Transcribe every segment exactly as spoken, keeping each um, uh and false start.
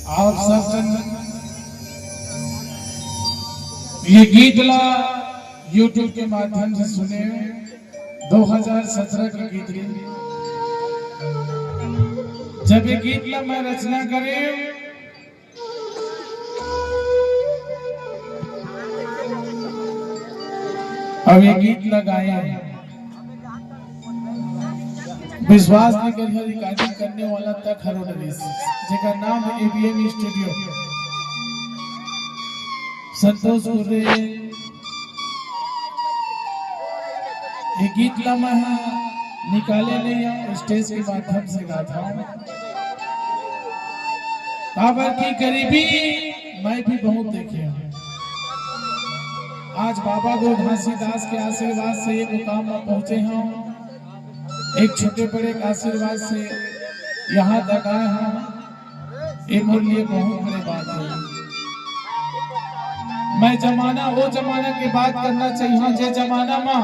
आप सब जन ये गीत ला YouTube के माध्यम से सुने, दो हज़ार सत्रह के गीत रही। जब ये गीत ला मैं रचना करे, अब ये गीत ला गाए, विश्वास नहीं करिहा, रिकॉर्डिंग करने वाला तक हरो नरेश, जेकर नाम है एबीएम स्टूडियो, संतोष कुर्रे। ये गीत ला मैं हा निकाले नहीं हूँ, स्टेज के माध्यम से गाता हूँ। काबर की गरीबी मैं भी बहुत देखे हूँ। आज बाबा गुरु घासीदास के आशीर्वाद से ये मुकाम में पहुंचे हूँ। एक छोटे बड़े के आशीर्वाद से यहाँ तक आए हूँ। ये मोर लिए बहुत बड़ी बात है। मैं जमाना, वो जमाना की बात करना चाहिए, जे जमाना में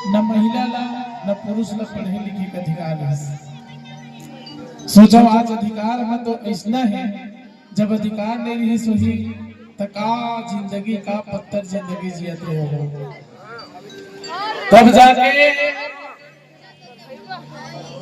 न महिला ला, न पुरुष ला पढ़े लिखे के अधिकार है। सोचो, आज अधिकार में तो ऐसना है, जब अधिकार नहीं रही सोही, त का जिंदगी, का पत्थर जिंदगी जियत रहे हो। तब जाके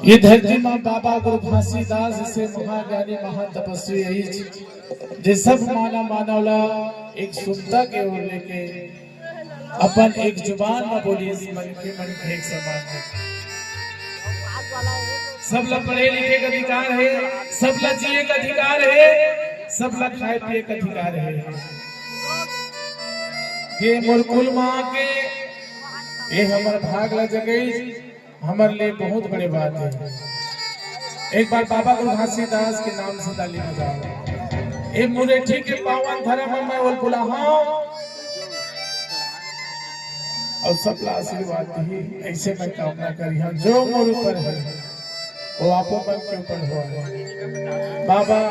ये धरती में बाबा गुरु घासीदास जैसे महाज्ञानी महान तपस्वी आई, जे सब मानव मानव ला एक सुरता के ओर लेके अपन एक जुबान में बोली, मन के मन के एक समान है। सब ला पढ़े लिखे का अधिकार है, सब ला जिए का अधिकार है, सब ला खाए पिए का अधिकार है। ये मोर कुल माँ के, ये हमर भाग ला जगई, हमर लिए बहुत बड़े बात है। एक बार बाबा गुरु घासीदास के नाम से ताली बजाओ। ए मुरेठी के पावन धर्म में मैं ओल बुलाहूं और सबला आशीर्वाद दी, ऐसे मैं कामना करी हूं, जो मोर ऊपर है वो आपो मन के ऊपर हो। बाबा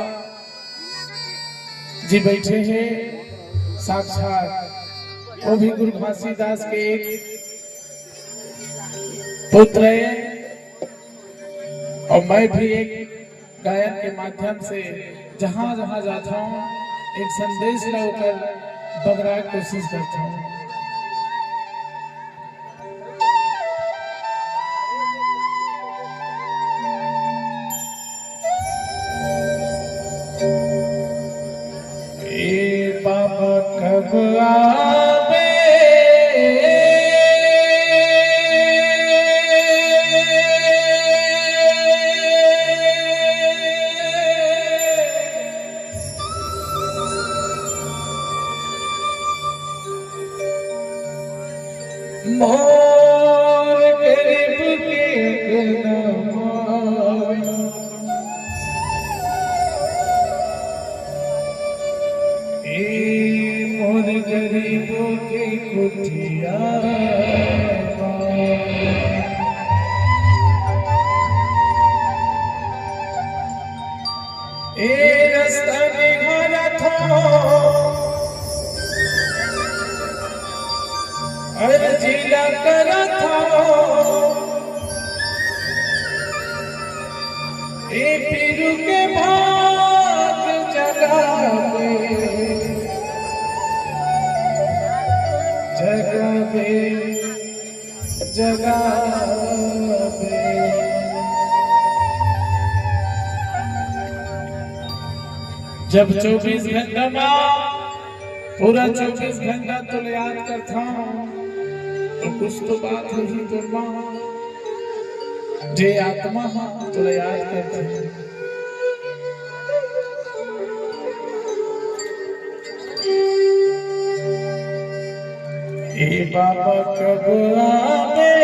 जी बैठे हैं साक्षात, वो भी गुरु घासीदास के एक पुत्र है और मैं भी एक गायन के माध्यम से जहां जहां जाता हूं, एक संदेश ला ओकर बगरा के कोशिश करता हूं। ए बाबा कब आबे? मोर गरीब के अंगना, ए मोर गरीब के कुटिया। ए रस्ता निहारत हो, अर्जी ला करत हो, ए पीरू के भाग जगाबे, जगाबे। जगाबे। जब चौबीस घंटा मा, पूरा चौबीस घंटा तोला याद करथंव, तो कुछ तो बात होही तोर मा, जे आत्मा हा तोला याद करथे। ए बाबा कब आबे?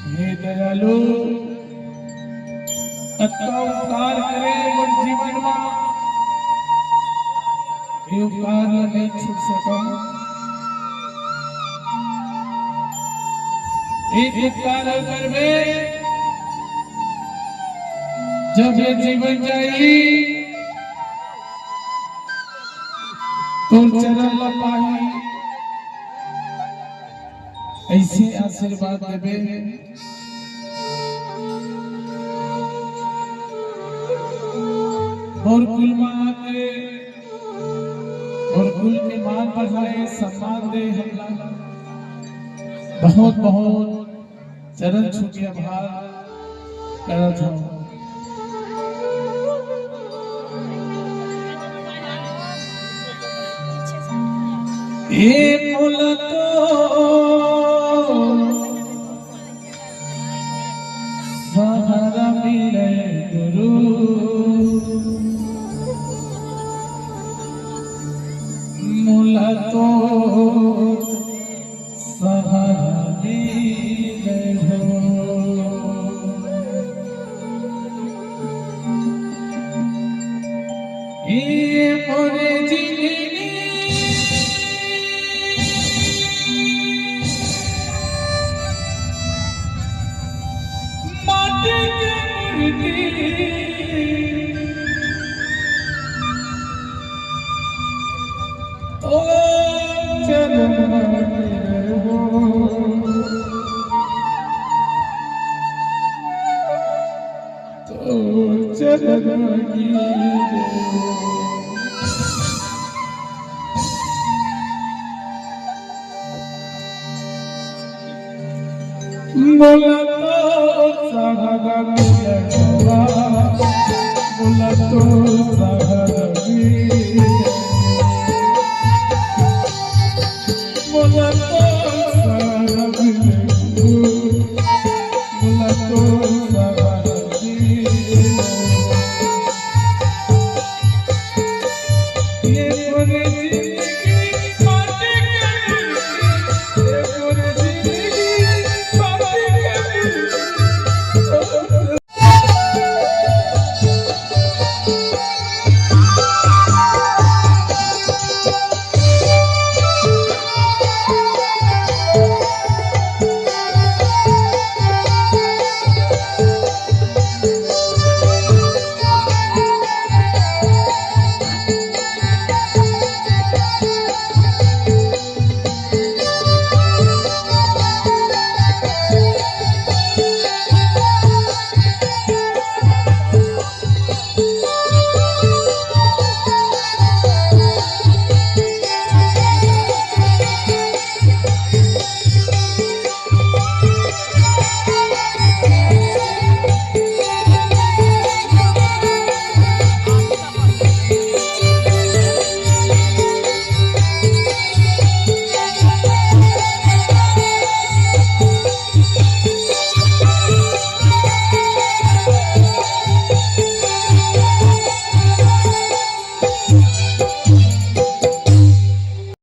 हे दयालु, अतका उपकार करे मोर जीवन मा, ये उपकार ला नहीं छूट सकम। एक उपकार अउ करबे, जब ये जीवन जाही, तोर चरण ला पाही। ऐसे आशीर्वाद देबे। मोर कुल मा आके, मोर कुल के मान बढ़ाए, सम्मान दे हमला। बहुत बहुत चरण छू के आभार करत हूँ। ए मोला तो सहारा मिले गुरु, मोला तो सहारा मिले हो। ए मोरे जिंदगी माटी के मूर्ति, तो जन्म हो। चल गई रे। मोला तो सहारा मिलवा, मोला तो